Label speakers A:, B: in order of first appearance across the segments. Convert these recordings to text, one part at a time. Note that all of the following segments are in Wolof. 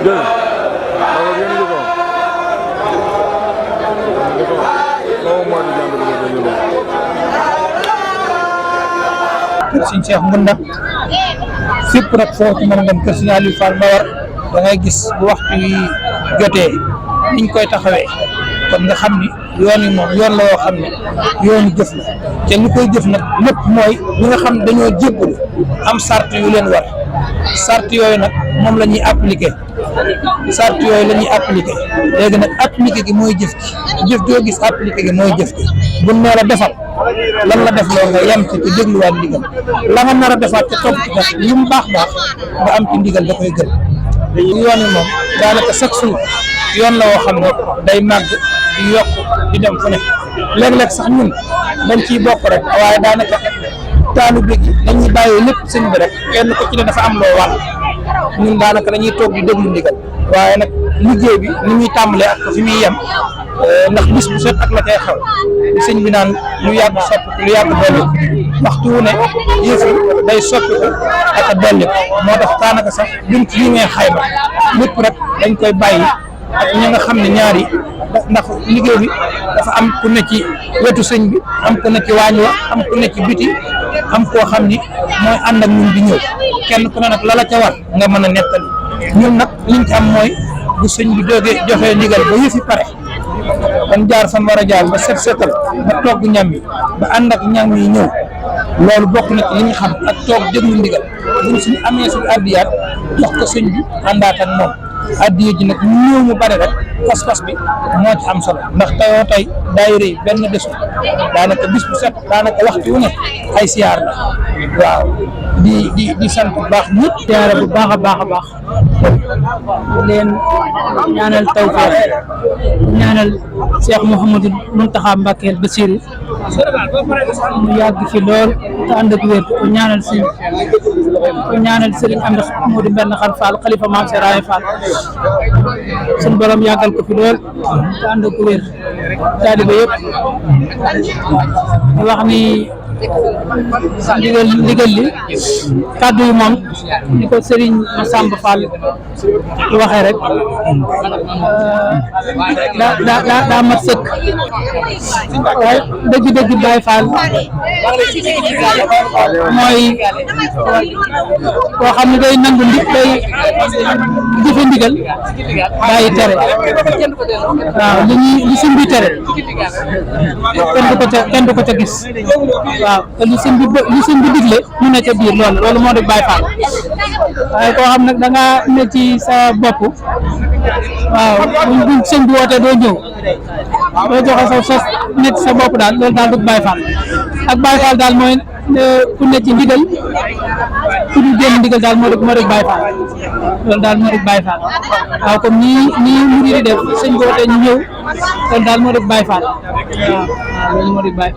A: kër Sëñ Cheikh Ngounda fépp rek foo ci mën a dem kër Sëñ Aliou Fall Mbawar da ngay gis bu waxtu yi jotee niñ koy taxawee kon nga xam ni yoon yi moom yoon la yoo xam ne yoonu jëf la te li koy jëf nag lépp mooy ñi nga xam dañoo jébbalu am sart yu leen war sart yooyu nag moom la ñuy appliqué léegi nag appliqué gi mooy jëf jëf joo gis appliqué gi mooy jëf gi buñ nee la defal lan la def loo nga yem ci te dégluwaat ndigal la nga nar a defaat te topp ci kat li mu baax nga am ci ndigal da koy gën yoon yi moom daanaka chaque jour yoon la woo xam ne day màgg di yokk di dem fu ne léeg-léeg sax ñun dañ ciy bokk rek waaye daanaka taalibe gi dañuy bàyyi lépp sëñ bi rek kenn ko ci ne dafa am loo wàll ñun daanaka dañuy toog di déglu ndigal waaye nag liggéey bi ni muy tàmbalee ak fi muy yem ndax bis bu set ak la cay xew di sëñ bi naan lu yàgg soppiku lu yàgg dolli waxtu wu ne yëf yi day soppiku ak a dolli moo tax daanaka sax duñ ci limee xayma lépp rek dañ koy bàyyi ak ñi nga xam ne ñaari ndax liggéey bi dafa am ku ne ci wetu sëñ bi am ku ne ci waañ wa am ku ne ci biti am koo xam ni mooy ànd ak ñun di ñëw kenn ku ne nag la la ca war nga mën a nettali ñun nag liñ ci am mooy bu sëñ bi joxee ndigal ba yëfi pare kon jaar fan war a jaar ba setal ba togg ñam yi ba ànd ak ñam yi ñëw loolu bokk na ci li ñu xam ak toog déglu ndigal buñ suñu amee suñu addiyaat jox ko sëñ bi àndaat ak moom addiya ji nag ñu ñëw mu bari rek pas-pas bi moo ci am solo ndax tayoo tey daayira yi benn desul daanaka bis bu set daanaka waxtu wu ne ay siyaar la waaw di sant bu baax ñëpp siyaare bu baax a baax leen ñaanal tawfeex ñaanal Cheikh Mouhamadou Mountakha Mbacké Bassirou mu yàgg fi lool te ànd ak wér ko ñaanal Serigne Amdi Modou Mbenn Xar Fall xalifa Maam Seraay Fall suñu borom yàggal ko fi lool te ànd ak wér taaliba yëpp wax ni ndigal li kàddu yi moom ni ko Serigne Massamba Fall waxee rek daa mat sëkk waaye dëgg-dëgg Baye Fall mooy koo xam ne day nangu day jëfe ndigal bàyyi tere waaw li sëñ bi tere kenn du ko ca gis waaw te li sëñ bi digle mu ne ca biir loolu moo di Baye Fall waaye koo xam nag da nga ne ci sa bopp waaw buñ sëñ bi wootee doo ñëw doo joxe sa sos ne ci sa bopp daal loolu daal du Baye Fall ak Baye Fall daal mooy ku ne ci ndigal ku ñu génn ndigal daal moo di Baye Fall loolu daal moo di Baye Fall waaw comme nii mu di def sëñ bi wootee ñu ñëw loolu daal moo di Baye Fall waaw loolu moo di Baye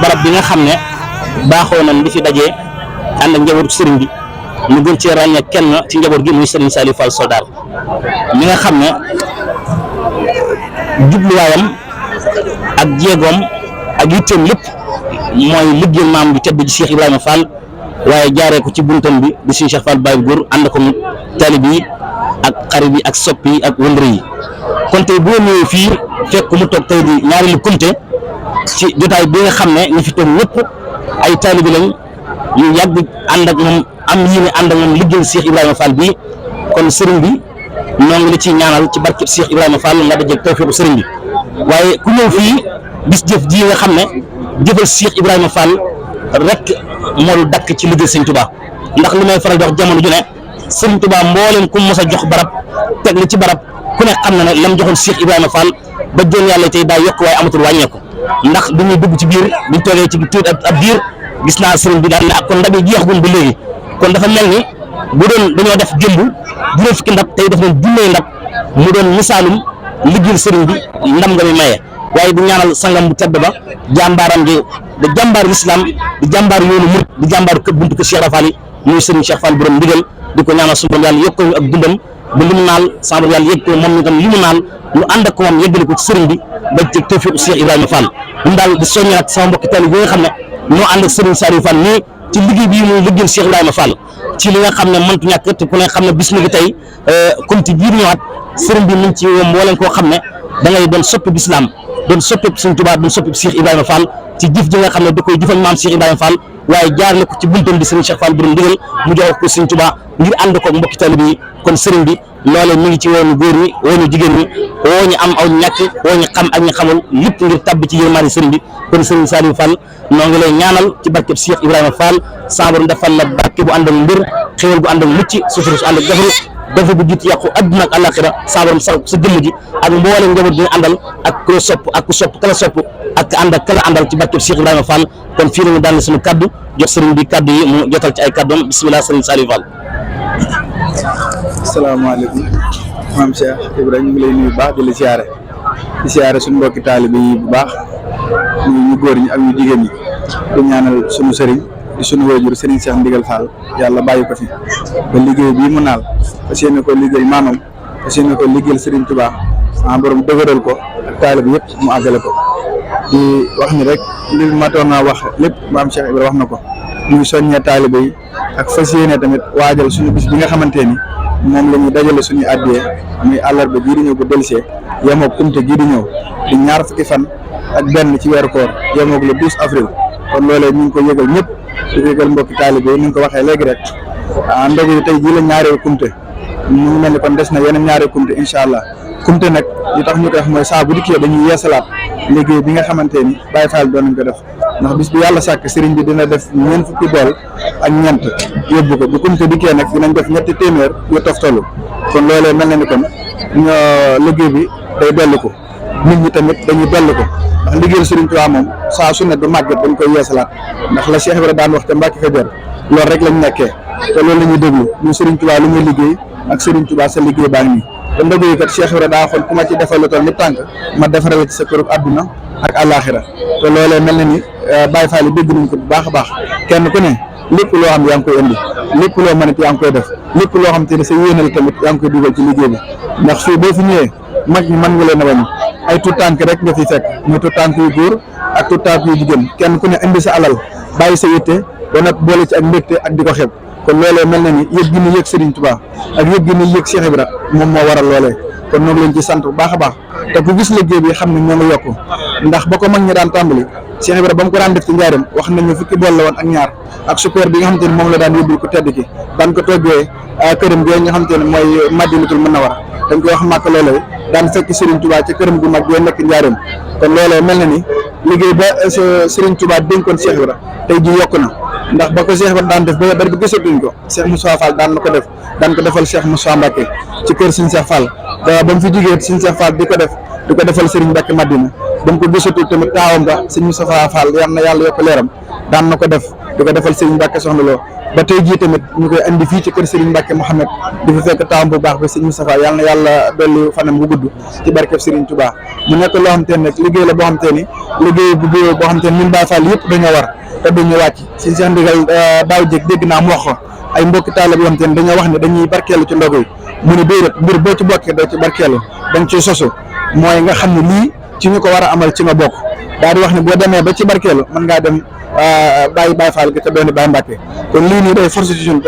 B: barab bi nga xam ne baaxoo nañ di fi dajee ànd ak njabootu sëriñ bi ñu gën cee ràññee kenn ci njaboot gi muy sëriñ Saliou Fall Soldar mi nga xam ne jubluwaayam ak jéegoom ak yitteem lépp mooy liggéeyal maam bi tedd ji Cheikh Ibrahima Fall waaye jaaree ko ci buntam bi di Serigne Cheikh Fall Baye Góor ànd ko mu taalibe yi ak xarit yi ak soppi yi ak wëndër yi kon tey boo ñëwee fii fekk mu toog tey di ñaareelu comité ci jotaay bi nga xam ne ñu fi toog ñëpp ay taalibe lañ ñu yàgg ànd ak moom am yéene ànd ak moom liggéeyal Cheikh Ibrahima Fall bi kon sëriñ bi ñoo ngi la ciy ñaanal ci barkeb Cheikh Ibrahima Fall nga dajeeg tawfeexu sëriñ bi waaye ku ñëw fii bis jëf ji nga xam ne jëfal Cheikh Ibrahima Fall rek moo lu dakk ci liggéey Sëriñ Tuubaa ndax li may faral di wax jamono ju ne Sëriñ Tuubaa mbooleem ku mos a jox barab teg li ci barab ku ne xam na ne lam joxoon Cheikh Ibrahima Fall ba joon yàlla tey daa yokk waaye amatul wàññeeku ndax bi ñuy dugg ci biir biñ toogee ci tuuti ab biir gis naa sëriñ bi daal ne ak kon ndabi jeexagul ba léegi kon dafa mel ni bu doon dañoo def jëmb juróom fukki ndab tey def nañ junnee ndab mu doon misaalum liggéeyal sëriñ bi ndam nga mi maye waaye di ñaanal sangam bu tedd ba jàmbaaram ji di jàmbaar l'islam di jàmbaar yoonu murit di jàmbaar kër buntu kër Cheikh Rafal yi muy sëriñ Cheikh Fall borom ndigal di ko ñaanal suñu borom yàlla yokk ko ak dundam ba li mu naal sama borom yàlla yëg ko moom itam li mu naal ñu ànd ak moom yëggale ko ci sëriñ bi ba ci tawfiq Cheikh Ibrahima Fall ñun daal di soññi nag sama mbokki taalibe yi nga xam ne ñoo ànd ak sëriñ Saliou Fall nii ci liggéey bii muy liggéeyal Cheikh Ibrahima Fall ci li nga xam ne mëntu ñàkk te ku ne xam ne bis ni tey comité bii ñëwaat sëriñ bi mu ngi ci woo mbooleen koo xam ne da ngay doon soppi bislam doon soppi Sëriñ Tuubaa doon soppi Cheikh Ibrahima Fall ci jëf ji nga xam ne da koy jëfal maam Cheikh Ibrahima Fall waaye jaarale ko ci buntam di sëriñ Cheikh Fall borom ndigal mu jox ko Sëriñ Tuubaa ngir ànd ko mbokki taalibe yi kon sëriñ bi loolee mi ngi ci woonu góor ñi woonu jigéen ñi woo ñu am aw ñàkk woo ñu xam ak ñu xamul lépp ngir tabb ci yërmaande sëriñ bi kon sëriñ Saliou Fall noo ngi lay ñaanal ci barkeb Cheikh Ibrahima Fall sa borom defal la barke bu ànd ak mbir xéwal bu ànd ak mucc sutura su ànd ak defaru dafa bu jiit yàqu adduna ak àllaaxira sa borom sa jëmm ji ak mboolem njaboot bi ñu àndal ak ku la sopp ak ku sopp kala sopp ak ànd ak kala àndal ci barkeb Cheikh Ibrahima Fall kon fii la ñu daan suñu kaddu jox sëriñ bi kaddu yi mu jotal ci ay kaddoom bisimilah sëriñ Saliou Fall.
C: asalaamaaleykum maam Cheikh Ibrahima ñu ngi lay nuyu bu baax di siyaare suñu mbokki taalibe yi bu baax ñu góor ñi ak ñu jigéen ñi di ñaanal suñu sëriñ di suñu waajur sëriñ Cheikh Ndigal Fall yàlla bàyyi ko fi ba liggéey bii mu naal fas yéene ko liggéeyal maamam fas yéene ko liggéeyal sëriñ Touba borom dëgëral ko ak taalibe yëpp mu àggale ko di wax ni rek li matoon naa wax lépp maam Cheikh Ibrahima wax na ko muy soññee taalibe yi ak fas yéene tamit waajal suñu bis bi nga xamante ni moom la ñuy dajale suñuy addiyee muy àllarba gii di ñëw bu delsee yemoog kumte gii di ñëw di ñaar fukki fan ak benn ci weeru koor yemoog le 12 avril kon loolee ñu ngi ko yëgal ñëpp di ko yëgal mbokki taalibe yi ni nga ko waxee léegi rek ndogu yi tey jii la ñaaree kumte mu ngi mel ni kon des na yeneen ñaaree kumte incha allah kumte nag li tax ñu koy wax mooy saa bu dikkee dañuy yeesalaat liggéey bi nga xamante ni Baye Fall doon nañ ko def ndax bis bi yàlla sàkk sëriñ bi dina def ñeent fukki bool ak ñeent yóbbu ko bu kumte dikkee nag dinañ def ñetti téeméer yu toftalu kon loolee mel na ni kon liggéey bi day dolli ko nit ñi tamit dañuy dolli ko ndax liggéeyal sëriñ Tuubaa moom saa su ne du màgget dañ koy yeesalaat ndax la Cheikh Ibrahima daan wax te Mbàkke Kajoor loolu rek lañ nekkee te loolu la ñuy déglu ñu sëriñ Tuubaa lu muy liggéey ak sëriñ Tuubaa sa liggéey baa ngi nii te ndogu yi kat Cheikh Ibrahima daa xool ku ma ci defal lu toll ni tànk ma defaral ci sa kërub àdduna ak àllaaxira te loolee mel na ni Baye Fall yi dégg nañ ko bu baax a baax kenn ku ne lépp loo xam yaa ngi koy indi lépp loo mën it yaa ngi koy def lépp loo xam te ne sa yéenal tamit yaa ngi koy dugal ci liggéey bi ndax fii boo fi ñëwee mag ñi mën nga leen a wàññi ay tout tànk rek nga fi fekk muy tout tànk yu góor ak tout tànk yu jigéen kenn ku ne indi sa alal bàyyi sa yitte ba nag boole ci ak mbégte ak di ko xeeb kon loolee mel na ni yëg gi ni yëg Serigne Touba ak yëg gi ni yëg Cheikh Ibra moom moo waral loolee kon ñoo ngi leen ci sant bu baax a baax te ku gis liggéey bi xam ne ñoo ngi yokku ndax ba ko mag ñi daan tàmbali Cheikh Ibra ba mu ko daan def ci njaareem wax nañu fukki bool la woon ak ñaar ak super bi nga xamante ne moom la daan yóbbul ko tedd ki daan ko toggee këram gi nga xamante ne mooy Madinatul Munawwara dañ koy wax màkk loolee daan fekk Serigne Touba ci këram gu mag boo nekk njaareem kon loolee mel na ni liggéey ba Serigne Touba dénkoon Cheikh Ibra tey ji yokku na ndax ba ko Cheikh Ibra daan def ba bari ba gisatuñ ko Cheikh Moussa Fall daan na ko def daan ko defal Cheikh Moussa Mbacké ci kër Serigne Cheikh Fall ba mu fi jógee Serigne Cheikh Fall di ko defal Serigne Mbacké Madina ba mu ko gisatul tamit taawam ba Serigne Moussa Fall yal na yàlla yokk leeram daan na ko def di ko defal Serigne Mbacké Soxna Lo ba tey jii tamit ñu koy andi fii ci kër Serigne Mbacké Mouhamed di fi fekk taawam bu baax ba Serigne Moustapha yal na yàlla dolli fanam bu gudd ci barkeb Serigne Touba mu nekk loo xam te ne nag liggéey la boo xam te ni liggéey bu boo xam te ne ñun Baye Fall yëpp dañoo war te duñu wàcc si Cheikh Ndigal daaw jég dégg naa mu wax ko ay mbokki taalibe yoo xam te ne dañoo wax ne dañuy barkeelu ci ndogu yi mu ne déedéet mbir boo ci bokkee doo ci barkeelu dañ ciy sosu mooy nga xam ne lii ci ñu ko war a amal ci nga bokk daal di wax ne boo demee ba ci barkeelu mën ngaa dem bàyyi Baye Fall gi te dooni Baye Mbacké kon lii nii day force ci ñun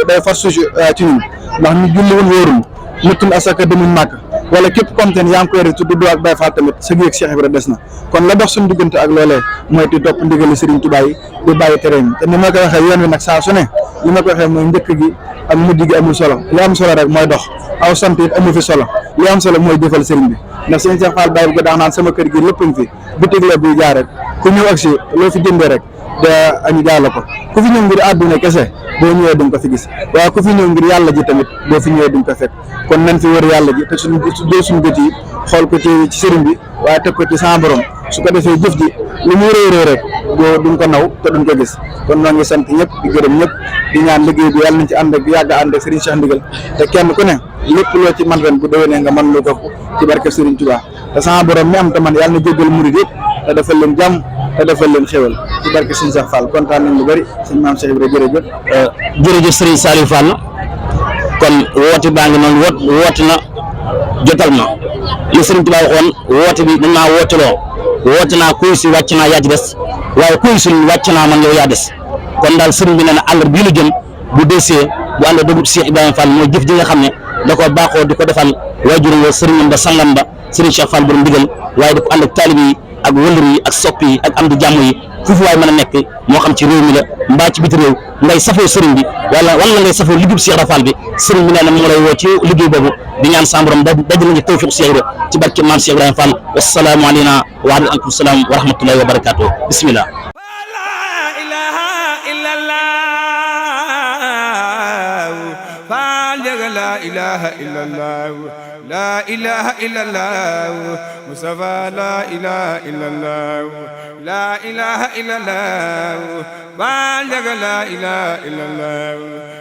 C: ci ñun ndax ñu julliwul wóorul nuttun asaka demuñ màkk wala képp comme te ne yaa ngi koy yore tudd ak Baye Fall tamit sa yëg Cheikh Ibra des na kon la dox suñu diggante ak loolee mooy di topp ndigali Serigne Touba yi di bàyyi terrain te ni ma ko waxee yoon wi nag saa su ne li ma ko waxee mooy njëkk gi ak mujj gi amul solo li am solo rek mooy dox aw sant it amu fi solo li am solo mooy jëfal Serigne bi ndax Serigne Cheikh Fall Baye bi daax naan sama kër gi lépp ngi fi bitig la buy jaar rek ku ñëw ak si loo fi jëndee rek da añu jaay la ko ku fi ñëw ngir àdduna kese boo ñëwee duñ ko fi gis waaye ku fi ñëw ngir yàlla ji tamit boo fi ñëwee duñ ko fekk kon nañ fi wër yàlla ji te suñu gët yi xool ko ci sëriñ bi waaye teg ko ci sama borom su ko defee jëf ji lu muy réy rek boo duñ ko naw te duñ ko gis kon ñoo ngi sant ñëpp di gërëm ñëpp di ñaan liggéey bi yàlla nañ ci ànd ak yàgg ànd ak Serigne Cheikh Ndigal te kenn ku ne lépp loo ci man ren bu déwénee nga mën lu ko ci barke Serigne Touba te sama borom mi am te man yàlla na jéggal murid yëpp te defal leen jàmm te defal leen xéwal ci barke Serigne Cheikh Fall kontaan nañ lu bëri sëñ Maam Cheikh Ibrahima
B: jërëjëf Serigne Saliou Fall kon woote baa ngi noonu woote na jotal na li Serigne Touba waxoon woote bi dañ maa wooteloo woote naa kuy si wàcc naa yaa ci des waaye kuy si wàcc naa man yow yaa des kon daal Serigne bi nee na àllar bii la jëm bu desee bu ànd dëgg Cheikh Ibrahima Fall mooy jëf ji nga xam ne da ko baaxoo di ko defal waajuram wa Serigne ba sangam ba Serigne Cheikh Fall borom ndigal waaye di ko ànd ak taalib yi ak wëllër yi ak soppi yi ak am di jàmm yi foofu waay mën a nekk moo xam ci réew mi la mbaa ci biti réew ngay safoo sëriñ bi wala ngay safoo liggéey Cheikh Ibra Fall bi sëriñ bi nee na mu ngi lay woo ci liggéey boobu di ñaan sa borom dajal nañu tawfiq Cheikh Ibra ci barke maam Cheikh Ibrahima Fall wassalaamu alayna wa alaykum salaam wa rahmatullahi wa barakatuh bismillah
D: لا إله إلا الله لا إله إلا الله مصطفى لا إله إلا الله لا إله إلا الله بالغ لا إله إلا الله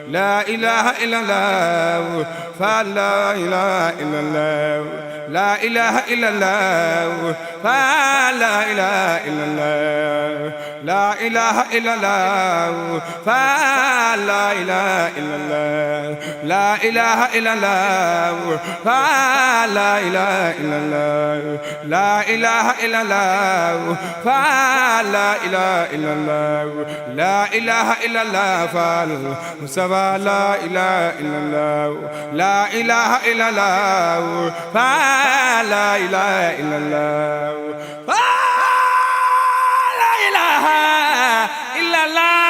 D: لا إله إلا الله فلا إله إلا الله لا إله إلا الله فلا إله إلا الله لا إله إلا الله فلا إله إلا الله لا إله إلا الله فلا إله إلا الله لا إله إلا الله فلا إله إلا الله لا إله إلا الله فالمصطفى لا إله إلا الله لا إله إلا الله فلا إله إلا الله فلا إله إلا الله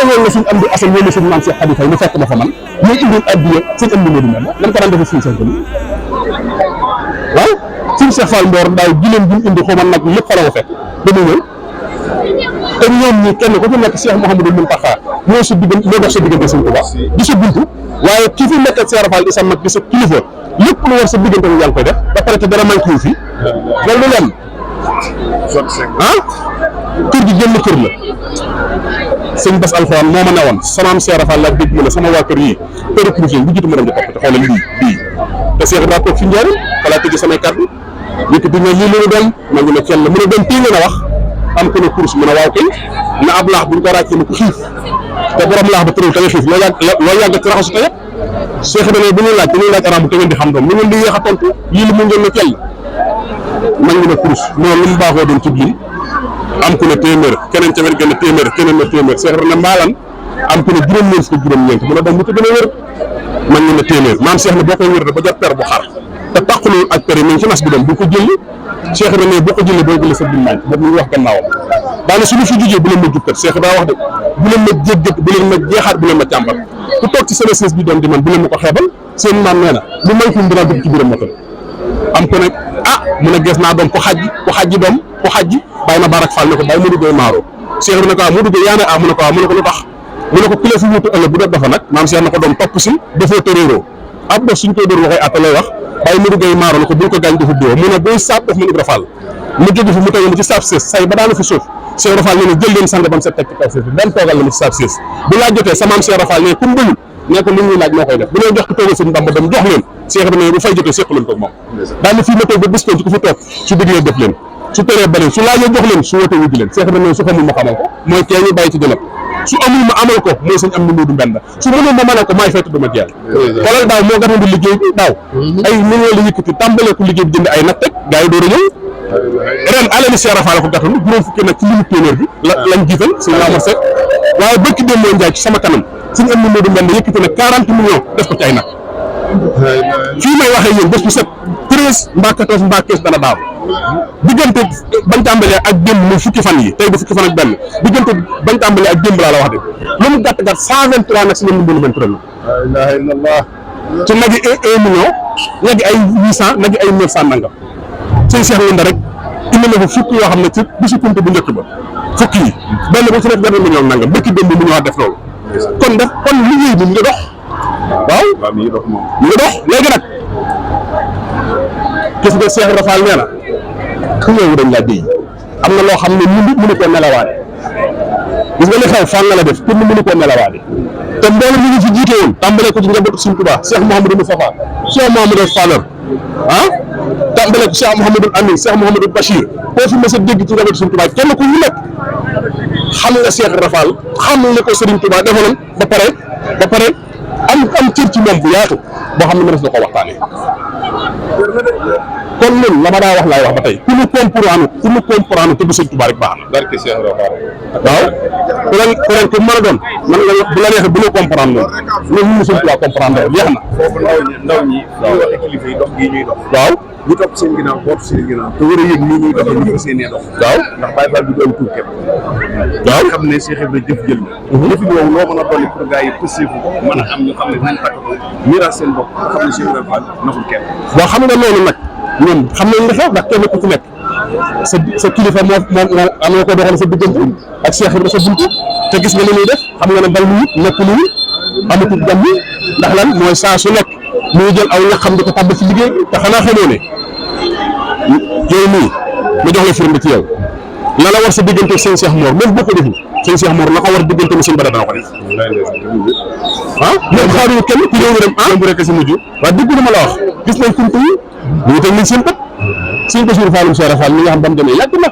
E: woon na suñ am di asal wala suñ maam Cheikh Khady Faye mu fekk ma fa man muy indil addiya suñ am di Modou Mbène lan ko daan defee suñu Cheikh Fall waaw suñu Cheikh Fall Mbor daaw gileem bi mu indi xaw ma nag lépp fa la ko fekk ba mu ñëw te ñoom ñi kenn ku ci nekk Cheikh Mouhamadou Mountakha moo sa diggante moo dox sa diggante suñ Touba di sa buntu waaye ki fi nekk ak Cheikh Fall di sa mag di sa kilifa lépp lu war sa diggante yaa ngi koy def ba pare te dara manqué wu fi loolu lu leen ah kër gi génn kër la sëñ Bass Alxuraan moo ma ne woon sama am Cheikh Fall la dégg ma ne sama waa kër yi heure projet bu jiitu ma dem di topp te xoolal lii te Cheikh Ibrahima toog fi njëriñ xalaat tëjee samay kàddu yëkkati na lii la ñu doon ma ngi ne kenn la mën a doon téye nga wax am ko ne course mën a waaw kay na ab laax buñ ko ràccee ne ko xiif te borom laax ba tëral te nga xiif loo yàgg ci raxasu te yëpp Cheikh Ibrahima bu ñuy laaj dañuy laaj aram bu te ngeen di xam doom lu ngeen di yéex a tontu lii la mu ngeen ne kell ma ngi ne course noonu lu mu baaxoo doon ci lim am ku ne téeméer keneen ca wér gën a téeméer keneen na téeméer Cheikh Ibrahima mbaalan am ku ne juróom-ñeent fukk juróom-ñeent mën a dem mu te gën a wér man ñu ne téeméer maam Cheikh ne boo koy wér ba jot per bu xar te tàqulul ak per yi mi ngi ci nas bi dem bu ko jëli Cheikh Ibrahima boo ko jëlee boo jëlee sa dimmañ boobu mu ngi wax gannaawam daane suñu fi jugee bu leen ma jubkat Cheikh daa wax de bu leen ma jéggat bu leen ma jeexaat bu leen ma càmbar ku toog ci sama siis bi doon di man bu leen ma ko xeebal seen maam nee na lu may fi dina dugg ci biiram motal am ko ne ah mu ne gees naa doom ko xajji doom ko xajji bàyyi na Barak Fall ne ko bàyyi mu duggee maaro Cheikh bi ne ko mu duggee yaa ne mu ne ko mu ne ko lu tax mu ne ko ki la fi wutu ëllëg bu def dafa nag maam Cheikh na ko doom topp si dafoo tëréeroo ab dof suñ koy dóor waxoy atta lay wax bàyyi mu duggee maaro ne ko bul ko gaañ dafa dóo mu ne buy saab def man Ibra Fall mu jóge fi mu tege ci saab sées say ba daana fi suuf Cheikh Ibra Fall ne jël leen sang bam set teg ci kaw sées bi benn toogal la mu ci saab sées bu laaj jotee sa maam Cheikh Ibra Fall ne kum bëyul ne ko li ñuy laaj moo koy def bu leen jox ko toogal seen Bamba dem jox leen Cheikh Ibra ne bu fay jotee séq leen ko moom daal fii ma toog ba bis ko ku fi toog su bëggee def leen su teree ba leen su laajee jox leen su wootee wujj leen Cheikh Ibra ne su xamul ma xamal ko mooy kee ñu bàyyi ci dënab su amul ma amal ko mooy sëñ am na Modou Mbène su mënul ma mën a ko maay fekk du ma jeel xoolal daaw moo gën a di liggéey daaw ay millions la yëkkati tàmbalee ko liggéey bi jënd ay nag teg gars yi door a ñëw ren alali Cheikh Ibra Fall ko gàttanu juróom fukki nag ci limu téeméer bi lañ jiital sëñ Lamar Seck waaye bëkk dem moo njaay ci sama kanam suñu am ni Modou Mbène yëkkati na 40 millions def ko ci ay nag fii may waxee yéen bés bu set 13 mbaa 14 mbaa 15 dana daaw diggante bañ tàmbalee ak démb muy fukki fan yi tey du fukki fan ak benn diggante bañ tàmbalee ak démb laa la wax de lu mu gàtt gàtt 123 nag si ñoom Modou Mbène tëral la ilaha illallah ci nag yi 1 million nag yi ay 800 nag yi ay 900 nangam sëñ Cheikh Wunda rek indi na fa fukki yoo xam ne ci bisu kumte bu njëkk ba fukki yi benn bu ci nekk benn million nangam bëkki démb mu ñëwaat def loolu kon liggéey bi mu ngi dox waaw mi ngi dox léegi nag gis nga Cheikh Rafal nee na ku ñëw dañ laa déy am na loo xam ne mënu ko nelawaale gis nga li xew fan la def pour mu mënu ko nelawaale te mbooloo ñu ngi fi jiite woon tàmbalee ko ci njabootu Sëriñ Tuubaa Cheikh Mouhamadou Moustapha Cheikh Mouhamadou Fadal tàmbalee ko Cheikh Mouhamadou Amin Cheikh Mouhamadou Bachir koo fi mës a dégg ci njabootu Sëriñ Tuubaa kenn ku ñu nekk xam nga Cheikh Rafal xam ne ko Sëriñ Tuubaa defaloon ba pare am cër ci moom bu yaatu boo xam ne mënees na ko waxtaanee kon ñun la ma daa wax laay wax ba tey ku ñu comprendre te bu Sëriñ Tuubaa rek baax na. barke Cheikh Rafal waaw ku leen ku mën a doon mën nga bu la neexee bu ñu comprendre loolu ñun Sëriñ Tuubaa comprendre jeex na.
F: foofu ndaw ñi waxe kilifa yi dox gii ñuy dox.
E: waaw
F: ñu topp seen ginnaaw boot seen ginnaaw te war a yëg nii ñuy dox ñu ko seenee dox.
E: waaw
F: ndax Baye Fall bi doon tuur képp.
E: waaw
F: xam ne Cheikh Ibrahima jëf jël na. jëf boobu loo mën a dolli pour gars yi pëseefu ko mën a am ñu xam ne dinañ takk ko miiraas seen bopp xam ne Cheikh Ibrahima Fall naxul kenn.
E: waaw xam nga loolu nag ñoom xam nañ li xew ndax kenn ku ci nekk sa kilifa moo am nga ko doxal sa diggante ak Cheikh Ibrahima sa buntu te gis nga li muy def xam nga ne bal lu nekk lu amatul jàmm ndax lan mooy saa su nekk muy jël aw ñaxam di ko tàbb ci liggéey te xanaa xamoo ne yooyu nii ma jox la firnde ci yow la war sa diggante ak sëñ Cheikh Mor même boo ko deful sëñ Cheikh Mor la ko war diggante mu sëñ Bada dana ko def ñoom xaaruñu kenn ku ñëw ñu dem bu rek si mujj waaye dégg na ma la wax gis nañ kumte yi ñu teg nañ seen bët sëñ Bassirou Fallum Cheikh Rafal mi nga xam ba mu demee yàgg na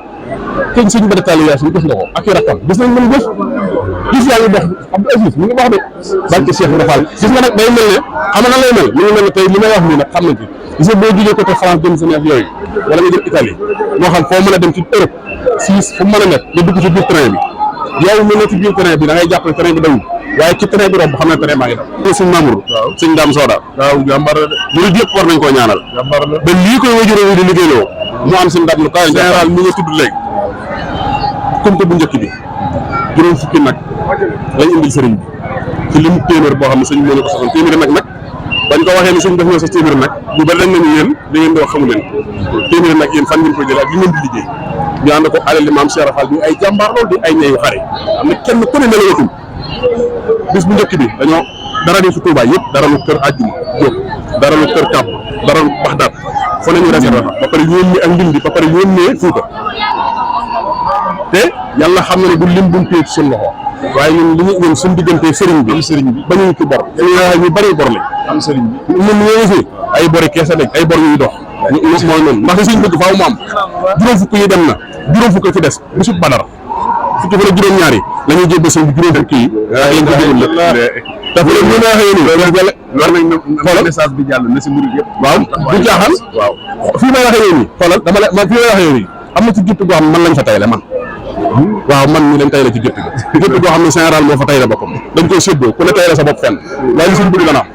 E: këñ sëñ Bada Talla Yaasin gis nga ko ak i rakkam gis nañ mën jëf gis yaa ngi dox Abdou Aziz mi ngi wax de barke Cheikh Rafal gis nga nag day mel ne xam na lay mel mi ngi mel ne tey li may wax nii nag xam nañ ci gis nga boo jógee côté France jëm sa neef yooyu wala nga jëm Italie moo xam foo mën a dem ci Europe Suisse fu mu mën a nekk nga dugg ci biir train bi yow mi ne ci biir train bi da ngay jàpp ne train bi dawul waaye ci train bi romb xam ne train maa ngi daw sëñ Mamour sëñ Dame Soda waaw jàmbar la de loolu yëpp war nañ koo ñaanal jàmbar la ba lii koy wajuró wi di liggéeyloo mu am seen ndam lu kaay général mi nga tudd léegi comité bu njëkk bi juróom fukki nag lañ indil sëriñ bi ci lim téeméer boo xam ne sëñ moo ñu ko saxoon téeméer nag bañ ko waxee ni sëñ def ñoo sa téeméer nag bu bari dañ nañu yéen li ngeen di wax xamu leen téeméer nag yéen fan ngeen koy jëlee ak li ngeen di liggéey ñu ànd ko alal maam Cheikh Rafal bi ay jàmbaar loolu di ay ñeeyu xare am na kenn ku ne nelawatul bis bu njëkk bi dañoo dara di fi Touba yëpp dara lu kër àjjuma jóg dara lu kër kàpp dara lu Baxdaat fa nañu réservé ba pare yónnee ak ndindi ba pare yónnee Fuuta te yàlla xam na ne du lim buñ téye ci seen loxo waaye ñun suñu diggante sëriñ bi ba ñu ci bor ñu bari bor lañ am sëriñ bi ñun ñoo fi ay bori keesa lañ ay bor yuy dox mooy noonu ndax li suñ bëgg faaw mu am juróom fukk yi dem na juróom fukk ci des bisub Badar fukki fan ak juróom-ñaar yi la ñuy jébbal sëñ bi juróom fukk yi ak lañ ko jébbal dafa leen ñu waxee nii war nañ xoolal message bi jàll na si murid yëpp waaw du jaaxal waaw fii may waxee nii xoolal dama la fii may waxee nii am na ci gétt goo xam ne man lañ fa tayle man waaw man mi lañ tayle ci gétt gi gétt goo xam ne général moo fa tayle boppam dañ koy séddoo ku ne tayle sa bopp fenn waaye li suñ bëgg dana am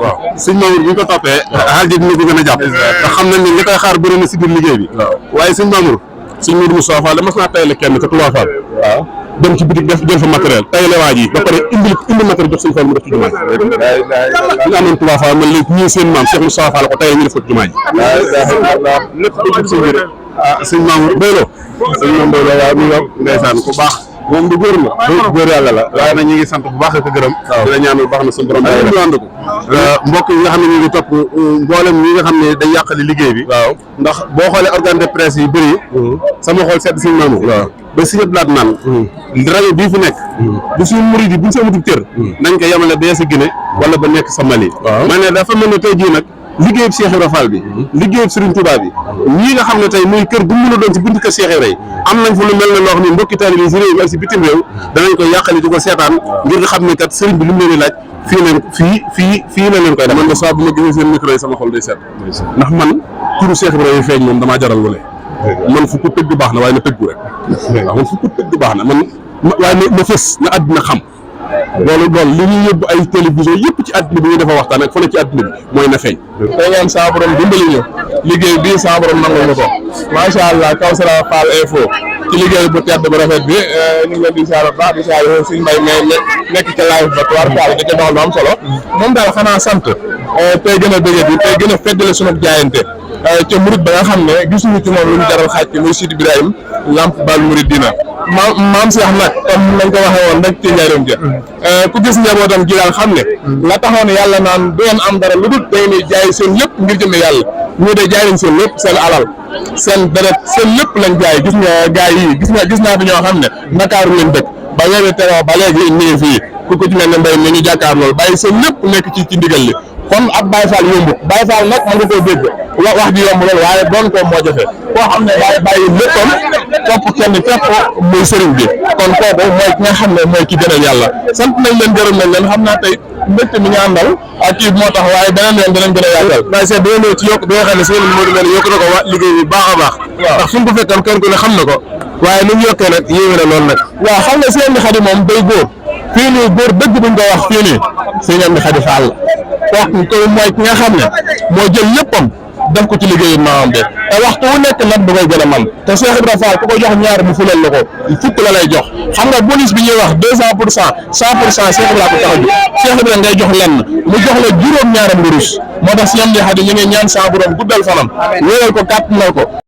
E: waaw sëñ Mamour bu ñu ko toppee xaal ji dina ko gën a jàpp te xam nañ ne li koy xaar bëri na si biir liggéey bi waaye sëñ Mamour sëñ Moudou Moustapha Fall mas naa tayle kenn te Touba Fall waaw dem ci bitik def jël fa matériel tayle waa ji ba pare indi matériel jox sëñ Fall mu def ci jumaa ji ñu amoon Touba Fall man léegi ñii seen maam Cheikh Moustapha Fall ko tayle ñu def ko ci jumaa ji lépp dugg sëñ bi rek sëñ Mamour Mbaylo sëñ Mamour Mbaylo waaw mi yow ndeysaan ku baax moom du góor la góor yàlla la waaye nag ñu ngi sant bu baax ak gërëm di la ñaanal baax na suñu borom ñu ànd ko mbokk yi nga xam ne ñu ngi topp mboolem ñi nga xam ne day yàqali liggéey bi waaw ndax boo xoolee organe de presse yi bëri sama xool sedd sëñ Mamour ba si ñëpp laat naan rajo bii fi nekk bu suñu murid yi buñ sa amatul cër nañ ko yemale ba sa Guinée wala ba nekk sa Mali ma ne dafa mel ne tey jii nag liggéeyub Cheikh Ibra Fall bi liggéeyub Serigne Touba bi ñii nga xam ne tey muy kër bu mu mën a doon ci buntu kër Cheikh Ibra am nañ fa lu mel ne loo xam ne mbokki taalibe yi si réew mi ak si bitim réew danañ koy yàqali di ko seetaan ngir nga xam ne kat Serigne bi li mu leen di laaj fii la leen koy def man de saa bu ma gisee seen micro yi sama xol day seet ndax man turu Cheikh Ibra yi feeñ moom damaa jaral lu ne man fu ko tëgg baax na waaye na tëggu rek waaw man fu ko tëgg baax na man waaye na fës na àddina xam loolu li ñuy yóbbu ay télévision yëpp ci àddina bi ñu dafa waxtaan ak fa ne ci àddina bi mooy na feeñ te ñaan sa borom dimbali ñu liggéey bii sa borom nangul ñu ko macha allah Kawsara Fall info ci liggéey bu tedd bu rafet bi ñu ngi leen di siyaare baax di siyaare suñu mbay mais nekk ca live ba tuwaar Fall da ca doxal lu am solo moom daal xanaa sant tey gën a bëgg bi tey gën a feddale sunu jaayante ca murid ba nga xam ne gisuñu ci moom lu ñu jaral xaaj muy Sidi Ibrahima Lamp Baal Mouridina maam Cheikh nag comme lañ ko waxee woon rek ci njaareem ja ku gis njabootam gi daal xam ne la taxoon yàlla naan du ngeen am dara lu dul day ne jaay seen lépp ngir jëme yàlla ñu de jaay nañ seen lépp seen alal seen deret seen lépp lañ jaay gis nga gaay yi gis naa fi ñoo xam ne Ndakaaru leen dëkk ba weeru teroo ba léegi ñu ngi fii ku ci mel ne mbay mi ñu jàkkaar loolu bàyyi seen lépp nekk ci ndigal li kon ak Baye Fall yombut Baye Fall nag mën nga koo dégg wax ji yomb loolu waaye doon ko moo jafe koo xam ne bàyyi léppam topp kenn képp muy sëriñ bi kon kooku mooy ki nga xam ne mooy ki gënal yàlla sant nañ leen gërëm nañ leen xam naa tey mbégte mi ñu àndal ak kii moo tax waaye beneen yoon dinañ gën a yaatal waaye seet dina ñëw ci yokk bi nga xam ne seen Modou Mbène yokk na ko liggéey bi baax a baax ndax fu mu ko fekkoon kenn ku ne xam na ko waaye ni mu yokkee nag yéeme na loolu nag waaw xam nga seen Xadi moom day góor fii nii góor dëgg buñ ko wax fii nii seen Xadi Fall kooku ko mooy ki nga xam ne moo jël léppam def ko ci liggéeyu maamam de te waxtu wu nekk nag bu koy gën a man te Cheikh Ibra Fall ku ko jox ñaar mu fulal la ko fukk la lay jox xam nga bonus bi ñuy wax 200% 100% Cheikh Ibra ko tax a jóg Cheikh Ibra ngay jox lenn mu jox la juróom-ñaaram nga rus moo tax si ñoom di Xadi ñu ngi ñaan sa borom guddal fanam wéeral ko kàttanal ko